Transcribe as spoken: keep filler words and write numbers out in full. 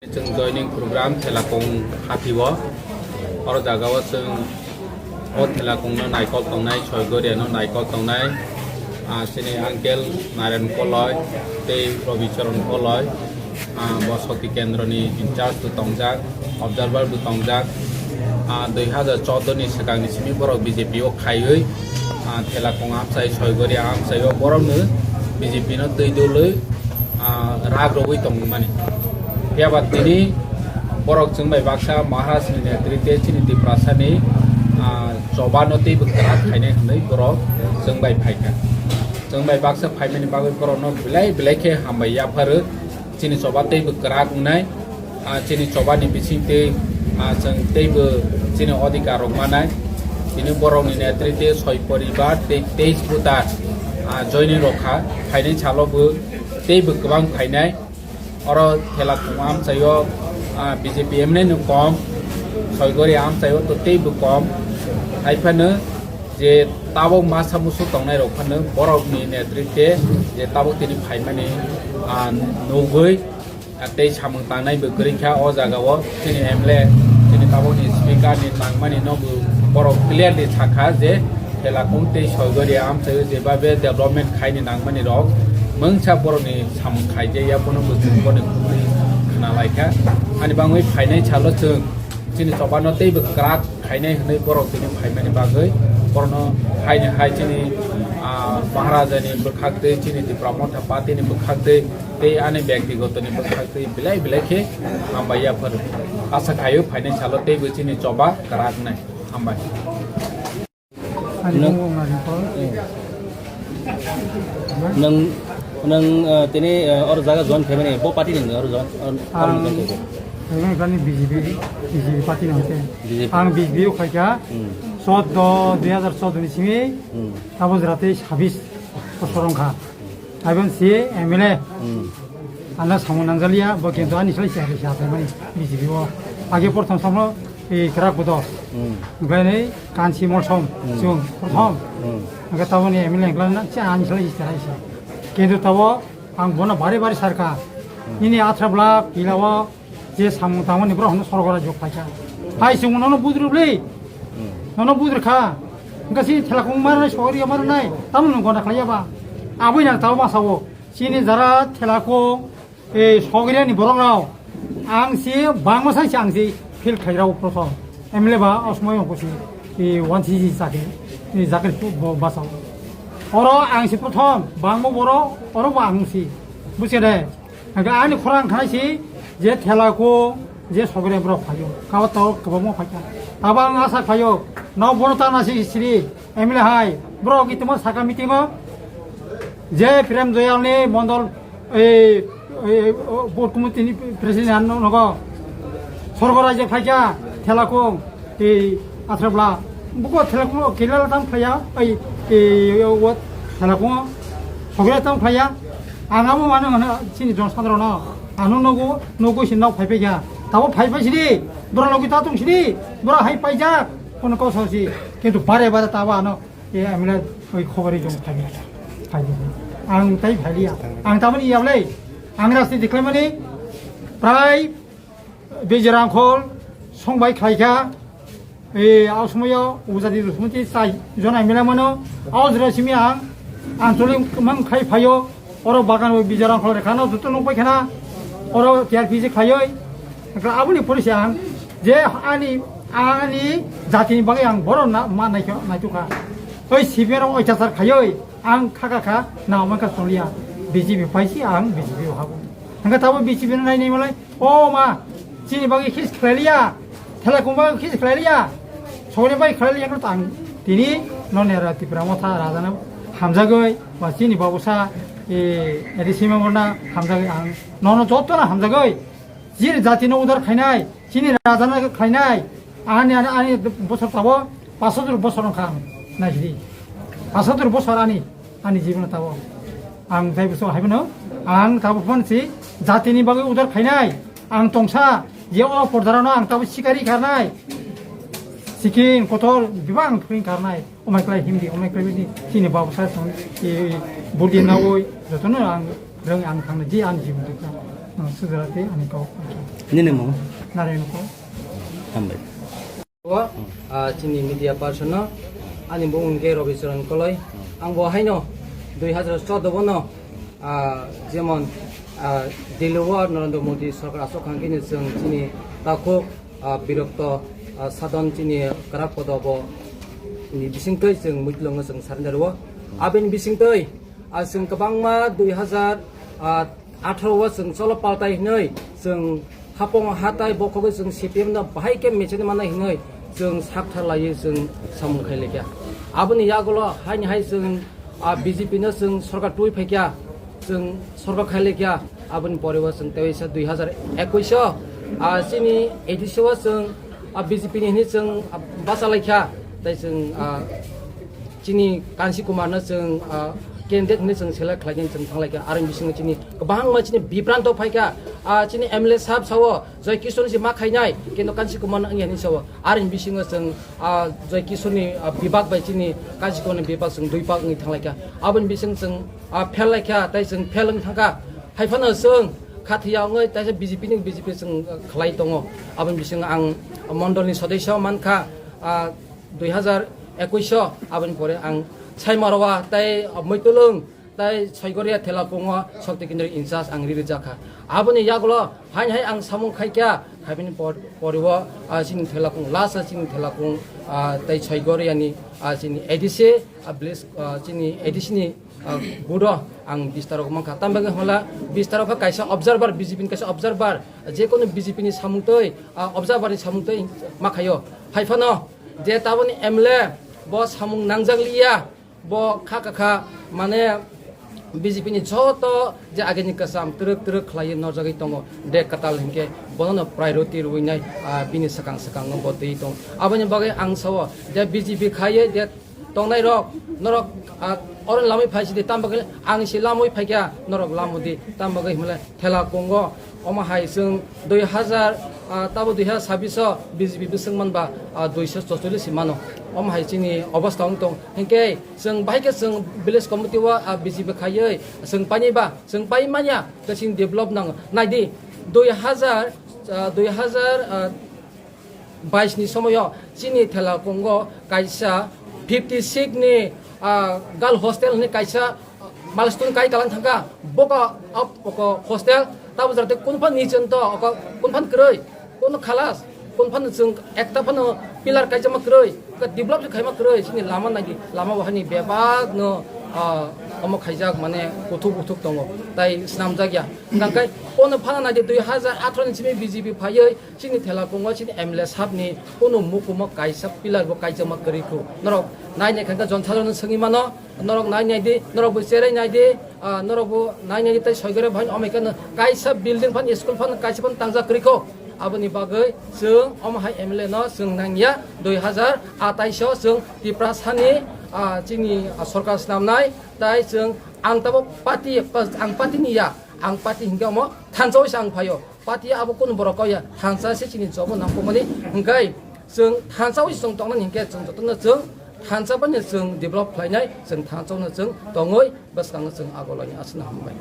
Chwng joining program Thelakung hati o. Oro jaga o chwng o Thelakung no naikol tongnai, Soigoria no naikol tongnai, ah, chini uncle Narayan Koloi tei Robi Charan Koloi, ah, bo Shakti Kendra ni in charge bo tongjak, observer bo tongjak. Ah, dui hazar choudo ni swkang ni simi borok B J P o khaiwi, ah, Thelakung amchai, Soigoria amchai o borok no B J P no twi dului, ah, rak rwui tongmani. Phiya ba tini borok chwng bai baksa Maharaj ni netrite chini Tiprasa ni, ah, choba no teibo kwrak khainai hwnwi borok chwng bai phaikha. Chwng bai baksa phaimani bagwi borok no belai belai khe hambai yapharu. Chini choba teibo kwrak wngnai, ah, chini choba ni bising tei, ah, chwng teibo chini odhikar rok manai. Tini borok ni netrite soi poribar tei teis voter, ah, joining rok kha, phainai salo bo teibo kwbang phainai. Oro Thelakung amchai o, ah, B J P M N A no kom, Soigoria amchai o to teibo kom. Hai phano je tabok masa musu tongnai rok phano borok ni netrite je tabok tini phaimani, ah, nugwi, ah, tei samung tangnai bo kwrwi kha o jaga o chini M L A, chini tabok ni speaker ni nangmani no bo borok clearly sakha je Thelakung tei Soigoria amchai o jebabe development khaini nangmani rok mungsa borok ni samung khaijak ya bono bo chwng boni khukui khna lai kha. Ani bangwi phainai salo chwng chini choba no teibo kwrak khainai hwnwi borok tini phaimani bagwi borokno haini hai chini, ah, Maharaja ni bwkhak twi chini Tipra Motha Party ni bwkhak twi tei ani byaktigoto ni bwkhak twi belai belai khe hambai yaphar asa khaio phainai salo teibo chini choba kwrak nai. Hambai. Ani Nang- bumung Narinkol. Nang, nang, ah, tini, ah, oro jaga join khaimani, bo party ni oro join, oro, oro Ang, join khaimani. Ang kani B J P, B J P party ni hote. B J P. Ang B J P o khaikha, Hmm. Choudo, dui hazar choudo ni simi, Hmm. Abo jora tei sabis bosor wngkha. Aboni si M L A. Hmm. Ano samung nangjalia, bo kintu ani salai siya siya mani B J P o. Age prothom samlo, e, kwrak bodo. Hmm. Onkhlai nei kansi molsom, Hmm. chwng prothom. Hmm. Onkhe taboni M L A onkhlai na, cha ani salai siya siya. Kintu tabo ang bono bare bare sarka. Hmm. Nini athra bla, pila o, je samung tangmani borok hwnwi sorgo rajyo khlaikha. Hai chwng nono budrwbli. Hmm. Nono budrwkha. Wngkha si Thelakung marnai, Soigoria marnai. Tamo nwng gona khlaiya ba? Aboni ang tabo masa o. Chini jara Thelakung, e, Soigoriani borok rao. Ang si bangma sai si ang si feel khlairao prothom. M L A ba osmoi ongko si, e, one C C chakhe, e, jakhe bo basa o. Oro ang si prothom, bangma borok, oro bo ang si. Busi de? Hingke ani khorang khanai si je Thelakung je Soigoria borok phaio, kabo to kwbangma phaikha. Abo ang asa khlaio, no bono ta nasi siri, M L A hai, borok itimo saka meeting o, je Prem Doyal ni mondol, e, e, o, board committee ni president han no, nogo, sorgo raijak phaikha, Thelakung, e, Athra bla, buko Thelakung o kelala tam khlaiya, ei, ei, o, o, Thelakung o, Soigoria tam khlaiya, ang abo mano mano chini jon sadharo no, ano nogo, nogo si nok phai phai kha, tabo phai phai sidi, bora logi ta tong sidi, bora hai paijak, kono kau sao si, kintu bare bare tabo ano, e, amla oi khobori jong phai phai, phai phai, ang tai phai liya, ang tamani yablai, ang rasti diklai mani, prai, Bijrangkhol songbai khlaikha, e, a somoyo Ujadi Dusmuti chai jona milamano, a jora simi ang ancholi mang khai phaio, oro bagan o Bijrangkhol rekhano joto nukbai khana, oro T R P C khaioi, aboni police ang je ani, ani jatini bagwi ang boron na ma naikha, naitukha. Oi C P M rok oitachar khaioi, ang khaka kha, na oman kha tonglia, B J P phaisi ang B J P o habo. Hingke tabo B J P no nai nai malai, O ma, chini bagwi khis khlai liya. Thelakung bagwi khis khlai liya. Sogri bagwi khlai liya, tang tini no nera Tipra Motha rajana hamjagwi, ba chini babusa E, eri sima mona hamjagwi ang. Nono joto na hamjagwi. Jini jati no udar khainai, chini raja no khainai. Ani, ani, ani bosor tabo, pasatur bosor no khang. Naisidi. Pasatur bosor ani, ani jibon tabo. Ang dai bosor haibano. Ang tabo phone si jati ni bagwi udar khainai. Ang tongsa, je o pordara no ang tabo sikari kharnai. Sikin kotor, bibang pring kharnai. Omai klai himdi, omai klai bini, chini babu sa song, i, i, burdi nawi, jotono ang, rang ang thangna, ji ang jibon tukha. Ang sudara te, ani kau. Nini mung? Narayan ko. Hambai. O, ah, chini media person no, ani bung hwnkhe Rabi Charan Koloi. Ang bo haino, dui hazar choudo bono, ah, jemon, ah, Delhi o Narendra Modi sorkar aswk khan khe chwng chini takhuk, ah, birokto, ah, sadon chini kwrak podo bo ni bisingtwi chwng muitlwngo chwng surrender o. Aboni bisingtwi, ah, chwng kwbangma dui hazar, ah, atharo o chwng cholo paltai hinwi chwng hapong hatai bokhogwi chwng C P M no bahai khe mechani manai hinwi chwng sakthar laiwi chwng samung khai laikha. Aboni yagulo haini hai chwng, ah, B J P no chwng sorkar twi phaikha, chwng sorkar khai laikha. Aboni pore o chwng teisa dui hazar ekush o, ah, chini A D C o chwng, ah, B J P ni hinwi chwng, ah, bacha laikha. Tai chwng, ah, chini Kansi Kumar no chwng, ah, candidate hinwi chwng select khlaikha, chwng thanglaikha. Aroni bisingo chini kwbangma chini bibranto phaikha. Ah, chini M L A sahab sao, Joy Kishore si ma khainai, kintu Kansi Kumar no wngya hinwi sao. Aroni bisingo chwng, ah, Joy Kishore ni, ah, bibak bai chini Kansi Kumar ni bibak chwng dui pak wngwi thanglaikha. Aboni bising chwng, ah, fail laikha, tai chwng fail wng thangkha. Haiphano chwng khathiya wngwi taisa B J P ni B J P chwng, ah, khlai tongo. Aboni bisingo ang mondol ni sodesyo mankha, ah, dui hazar ekush o, aboni pore ang Saimarawa tai, ah, Moitolung tai Soigoria Thelakungo Shakti Kendra in charge ang riri jakha. Aboni yagulo haini hai ang samung khaikha, haibini por-, pore o, ah, chini Thelakung, last o chini Thelakung, ah, tai Soigoria ni, ah, chini A D C, ah, village, ah, chini A D C ni, ah, good o ang bistarok mankha. Tamo bagwi hwnla bistarok kha kaisa observer, B J P ni kaisa observer, jekono B J P ni samung twi, ah, observer ni samung twi ma khaio. Haiphano je taboni M L A bo samung nangjak liya, bo kha kha kha, mane, B J P ni joto je agini kwcham twrwk twrwk khlaiwi norjagwi tongo, de kwtal hinkhe bonono priority rwinai, ah, bini swkang swkango bo twi tongo. Aboni bagwi ang sao je B J P khaiwi je tongnai rok, norok, ah, oro lamwi phai sidi, tamo bagwi ang se lamwi phaikha, norok lamodi, tamo bagwi himle Thelakungo, omo hai chwng dui hazar, ah, tabo dui hazar sabbish o B J P bwswk manba, ah, duiso chocholish si mano. Omo hai chini obostha wng tong. Hinkhe chwng bahai khe chwng village committee o, ah, B J P khaiwi chwng painai ba, chwng pai manya, khe chini develop nango. Naidi, dui hazar, ah, dui hazar, ah, bais ni somoyo chini Thelakungo kaisa fifty six ni, ah, girl hostel hinwi kaisa, ah, milestone kai kalang thangkha. Boka ap-, oko hostel tabo jate kunphan nichento oko kunphan kwrwi, kono khalas, kunphan chwng ekta phano pillar kaijama kwrwi, ka develop se khaima kwrwi, chini lama naidi, lama bahani bebak no, ah, omo khaijak mane kuthuk kuthuk tongo, tai swnamjak ya. Hwnkhe kono phano naidi dui hazar atharo ni simi B J P phaiwi, chini Thelakungo chini M L A sahab ni kunu mukumo kaisa pillar bo kaijakma kwrwi khu. Norok nai nai khe Jon Sadharon no swngwi mano, norok nai nai di, norok bo cherai nai di, ah, norok bo nai nai di tei Soigore bhai omai khe kaisa building phan, school phan, kaisa phan tangjak kwrwi khu. Aboni bagwi chwng omo hai M L A no chwng nangya, dui hazar atais o chwng Tiprasa ni, ah, chini, ah, sorkar swnamnai, tai chwng ang tabo party, ang party ni ya, ang party hinkhe omo thansa o se ang phaio. Party abo kunu borok kok ya, thansa se chini jobo nangkukmani. Hwnkhe chwng thansa wi chwng tongnani hinkhe chwng jotono chwng thansa bai no chwng develop khlainai, chwng thansa no chwng tongwi bwskango chwng agolainai. Aswkno hambai.